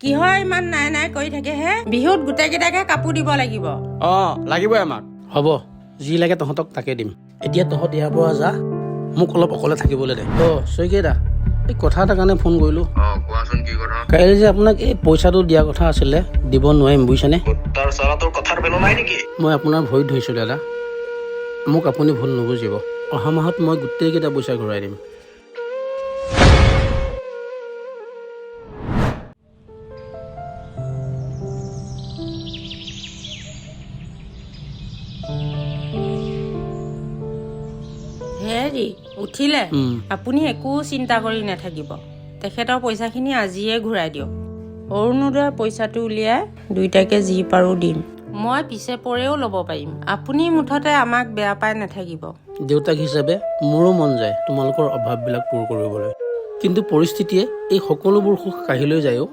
কিহৰ ইমান নাই নাই কৰি থাকে হে? বিহুত গোটেইকেইটাকে কাপোৰ দিব লাগিব। অঁ, লাগিবই আমাক। হ'ব, যি লাগে তহঁতক তাকে দিম। এতিয়া তহঁত ইয়াৰ পৰা যা, মোক অলপ অকলে থাকিবলৈ দে। অ' শইকীয়া, এই কথা এটা কাৰণে ফোন কৰিলোঁ। অ, কোৱাচোন, কি কথা? কাইলৈ যে আপোনাক এই পইচাটো দিয়া কথা আছিলে, দিব নোৱাৰিম, বুজিছেনে? তাৰ চালা, তোৰ কথাৰ ভেলু নাই নেকি? মই আপোনাৰ ভৰিত ধৰিছোঁ দাদা, মোক আপুনি ভুল নুবুজিব। অহা মাহত মই গোটেইকেইটা পইচা ঘূৰাই দিম। হেৰি, উঠিলে? উম। আপুনি একো চিন্তা কৰি নাথাকিব, তেখেতৰ পইচাখিনি আজিয়ে ঘূৰাই দিয়ক। অৰুণোদয়ৰ পইচাটো উলিয়াই দুইটাকে যি পাৰোঁ দিম। মই পিছে পৰেও ল'ব পাৰিম। আপুনি মুঠতে আমাক বেয়া পাই নাথাকিব। দেউতাক হিচাপে মোৰো মন যায় তোমালোকৰ অভাৱবিলাক পূৰ কৰিবলৈ, কিন্তু পৰিস্থিতিয়ে এই সকলোবোৰ সুখ কাঢ়ি লৈ যায়ো।